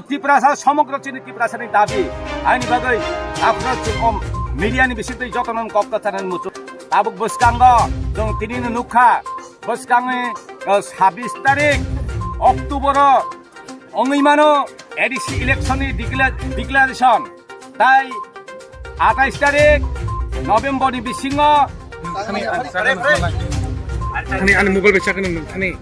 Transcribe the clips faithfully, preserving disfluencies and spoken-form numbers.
Tiprasa, somogro chini Tiprasani dabi. Aini bagwi aphuru chwng media ni bisingtwi jotono kok kwcharnani muchung. Tabuk bwskango chwng tinino nukha, bwskango, eh, sabbish tarik October o wngwi mano A D C election ni decla-, declaration. Tai atais tarik November ni bisingo. Thani, ani mobile bai chakni nung thani.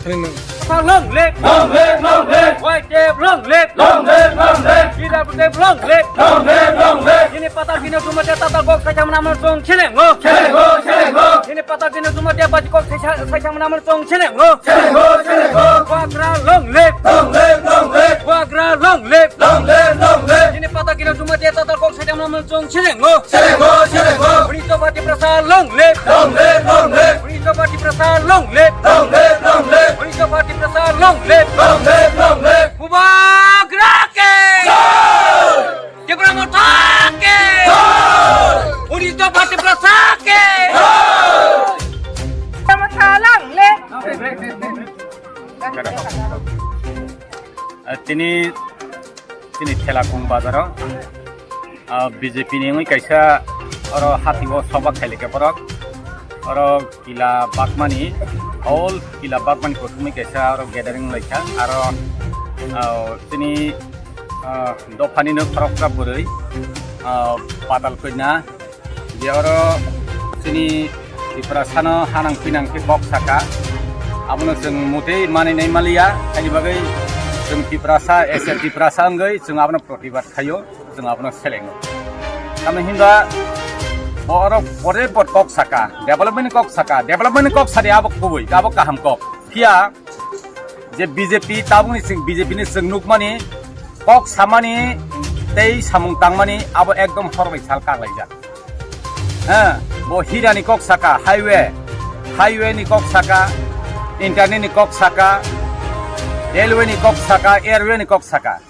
Thani nung. Long live! Long live! Long live! White tape, long live! Long live! Long live! Leader tape, long live! Long live! Long live! Chini pata kino sumatia tata kok sacha mana mana chwng selengo. Selengo, selengo. Chini pata kino sumatia baji kok sacha, sacha mana mana chwng selengo. Selengo, selengo. Bubagra long live! Long live! Long live! Bubagra long live! Long live! Long live! Chini pata kino sumatia tata kok sacha mana mana chwng selengo. Selengo, selengo. Uni to party prasa long live! Long live! Long live! Uni to party prasa long live! Long live! Long live! Uni to party prasa long live! Long live! Long live! Bubagra ke! Jai! Tipra Motha ke! Jai! Uni to party prasa ke! Jai! Tipra Motha long live! Ah, tini, tini Thelakung bazaro, ah, B J P ni wngwi kaisa oro hati o soba khailike borok. Oro kila bakmani, all kila bakmani kothumwi kaisa oro gathering wnglaikha. Aro, ah, tini, ah, dophani no khoroksa bwrwi, ah, Patal Kanya, je oro chini Tiprasano hanang pinang khe kok saka, abono chwng motei manwi nai maliya, haini bagwi chwng Tiprasa, as a Tiprasa wngwi chwng abono protibad khaio, chwng abono selengo. Tamni hinba bo oro pore por kok saka, development ni kok saka, development ni kok sadi abo kubui, abo kaham kok. Phiya je B J P tabukni chwng B J P ni chwng nukmani, kok samani tei samung tangmani abo ekdom hor bai sal kaglaijak. Ha, bo hirani kok saka, highway, highway ni kok saka, internet ni kok saka, railway ni kok saka, airway ni kok saka.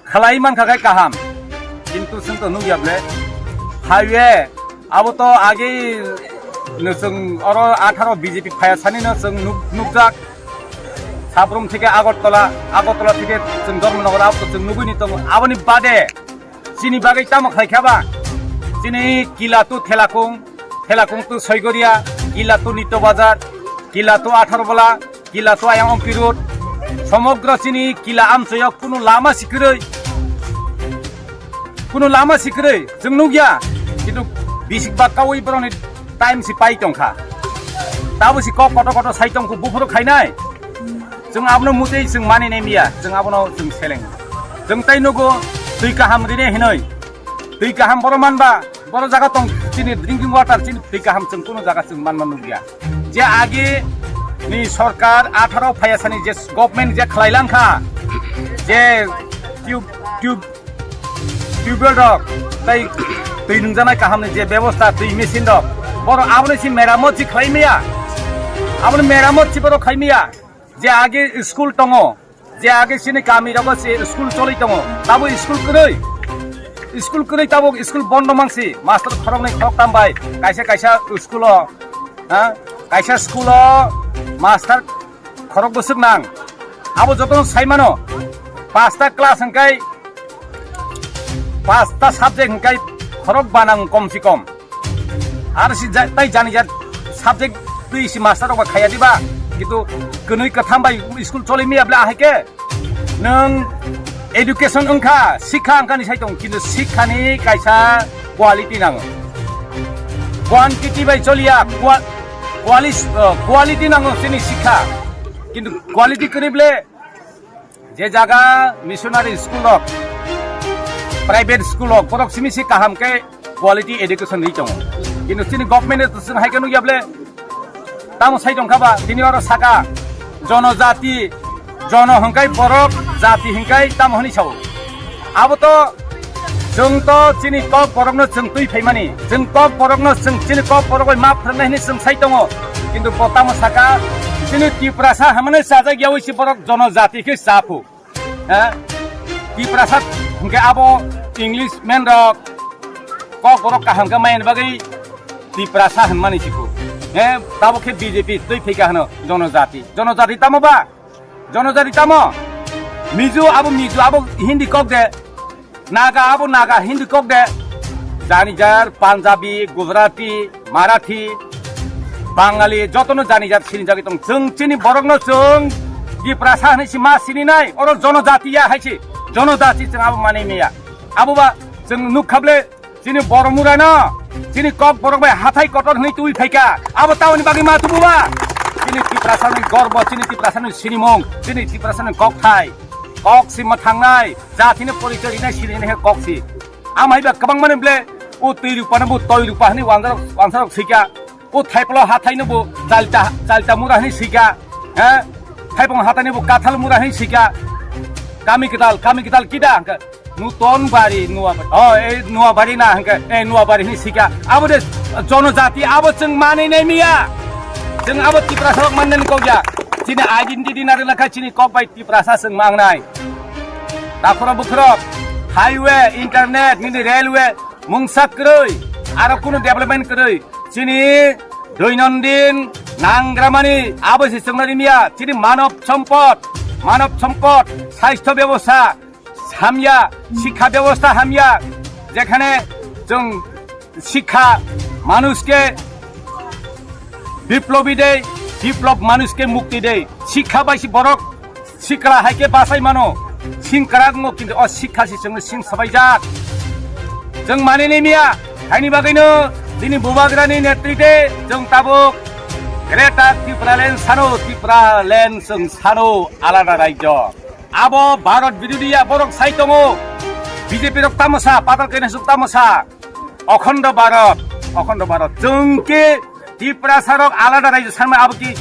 Khlai mankha khai kaham, kintu chwng to nukya ble. Highway, abo to age no chwng oro atharo B J P phaya sani no chwng nuk-, nukjak. Sabrum theke Agartala, Agartala theke chwng Dharmanagar abo to chwng nugwi ni tongo. Aboni bade chini bagwi tamo khlai kha ba? Chini Kila to Thelakung, Thelakung to Soigoria, Kila to Nito Bazar, Kila to Atharbala, Kila to Ayang Ompi Road, somogro chini Kila amchoyo kunu lama sikrwi, kunu lama sikrwi chwng nukya, kintu bisik ba kaui borokni time si pai tongkha. Tabo si kok koto koto sai tongkhu buphuru khainai. Chwng abono mutwi chwng mani nai miya, chwng abono chwng seleng. Chwng tai nugo twi kaham rine hinoi. Twi kaham boro manba, boro jaga tong chini drinking water, chini twi kaham chwng kuno jaga chwng manma nukya. Je age ni sorkar atharo phaya sani je government je khlai langkha, je tube, tube, tubewell rok, tai twi nungjanai kaham ni je bebosta, twi machine rok, boro aboni si meramot si khlai maya, aboni meramot si boro khai maya. Je age school tongo, je age chini kami rogo se school choli tongo, tabo school kwrwi, school kwrwi tabo school bondo mangsi, master khoroknwi khoroktam bai kaisa kaisa school o, ha, kaisa school o master khorok bwswk nang, abo jotono sai mano, pasta class hwnkhe pasta subject hwnkhe khorok ba nang kom si kom. Ar si ja-, tai jani jat subject twi si master rok ba khaya diba. Kintu kwnwi kwtham bai school choli miya bla ahai khe. Nwng education wngkha, sikha wngkha ni sai tong, kintu sikha ni kaisa quality nango. Quantity bai choliya, qua-, qualis-, uh, quality nango chini sikha. Kintu quality kwrwi ble Je jaga missionary school rok, private school rok, borok simi se kaham khe quality education ri tongo. Kintu chini government e to chwng hai khe nukya ble tamo sai tongkha ba, tini oro saka jonojati, jono hwnkhe borok, jati hwnkhe tamo hwnwi sao. Abo to Chwng to chini kok borokno chwng twi phaimani, chwng kok borokno chwng chini kok borok bai ma phrwngnai hwnwi chwng sai tongo, kintu bo tamo saka chini Tiprasa hwnmani chajak yaui si borok jonojati khe cha phu. Ha? Tiprasa hwnkhe abo English man rok kok borok kaham khe mayani bagwi Tiprasa hwnmani si phu. He, tabuk khe B J P twi phaikha hwno jonojati. Jonojati tamo ba? Jonojati tamo? Mizo abo Mizo, abo Hindi kok de. Naga abo Naga, Hindi kok de. Jani jar, Punjabi, Gujarati, Marathi, Bangali, jotono jani jar sini jagwi tong. Chwng chini borokno chwng Tiprasa hinwi si ma sini nai. Oro jonojatiya hai si. Jonojati chwng abo manwi maya. Abo ba chwng nuk khable chini borok mura no, chini kok borok bai hathai kotor hinwi twi phaika. Abo taoni bagwi ma tubu ba? Chini Tiprasa ni gorbo, chini Tiprasa ni sinimung, chini Tiprasa ni kokthai. Kok si ma thangnai. Jatini porichoi rinai siri hinwi kok si. Amhai ba kwbang mani ble, o twi rupa no bo toi rupa hinwi wansa rok, wansa rok sika. O thaiplo hathai no bo chalta, chalta mura hinwi sika. He? Thaipong hathai no bo kathal mura hinwi sika. Kami kedal, kami kedal kida hwnkhe. Nuton bari, nuwa bari. Oh, ei nuwa bari na hwnkhe, ei nuwa bari hinwi sika. Abo de jonojati, abo chwng manwi nai miya. Chwng abo Tiprasa rok mannani kok ya. Chini identity na rwna kha chini kok bai Tiprasa chwng mangnai. Takhoro bukhorok, highway, internet, nini railway, mungsa kwrwi, aro kunu development kwrwi. Chini doinondin nangramani abo se chwngna rimya, chini manob sompod, manob sompod, sasthyo bebosta hamya, shikha bebosta hamya, jekhane chwng shikha manushke biplobi de, biplob manushke mukti de, shikha bai si borok sikla hai khe bachai mano, singkrak wngo, kintu o sikha se chwngno sing sabaijak. Chwng manwi nai miya, haini bagwino chini bubagrani netrite chwng tabuk Greater Tipraland sano, Tipraland chwng sano, alada rajyo. Abo Bharat birodhiya borok sai tongo, B J P rok tamo sa, patal kainasuk tamo sa, Okhondo Bharat, Okhondo Bharat. Chwng khe Tiprasa rok alada rajyo sanma abo ki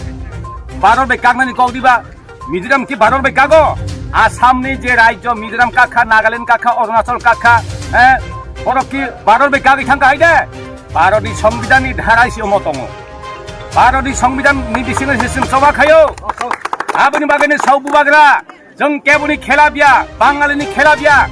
Bharat bai kaknani kok diba? Mizoram ki Bharat bai kago? Assam ni je rajyo Mizoram kakha, Nagaland kakha, Arunachal kakha, eh, borok ki Bharat bai kagwi thangkha hai de? Bharat ni Songbidan ni dharai si omo tongo. Bharat ni Songbidan ni bisingo se chwng choba khayo. Aboni bagwi ni sao bubagra. Chwng keboni khela biya, Bangali ni khela biya,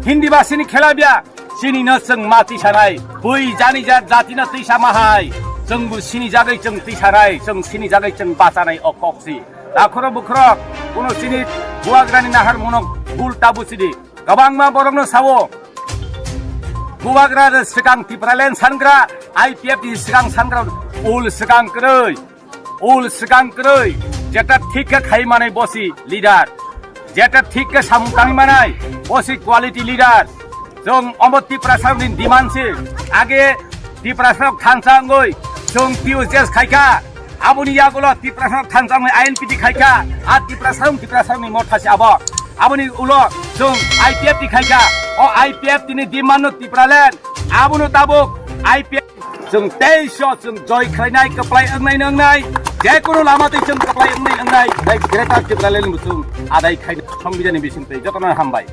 Hindi basi ni khela biya, chini no chwng ma tisanai, bui jani jat jati no tisa ma hai, chwng bu sini jagwi chwng tisanai, chwng sini jagwi chwng bachanai o kok si. Takhoro bukhorok, kuno chini bubagrani nahar munok bul ta buchidi, kwbangma borok no sao, bubagra swkang Tipraland sangra, I P F ni swkang sangra, ul swkang kwrwi. Ul swkang kwrwi, jeta thik khe khai manai bosi leader, jeta thik khe samung tangwi manai bosi quality leader. Chwng omo Tiprasa ni demand se, age Tiprasa rok thansa wngwi chwng T U J S khaikha, aboni yagulo Tiprasa rok thansa wngwi I N P T khaikha, a Tiprasa rok Tiprasa ni motha se abo, aboni ulo chwng I P F T khaikha, o I P F T ni demand no Tipraland, abono tabuk I P F Chwng tei so chwng joy khlainai, kwplai wngnai wngnai, je kono lama tei chwng kwplai wngnai wngnai, tei Greater Tipraland bo chwng adai khainai Songbidan ni bising tei jotono hambai.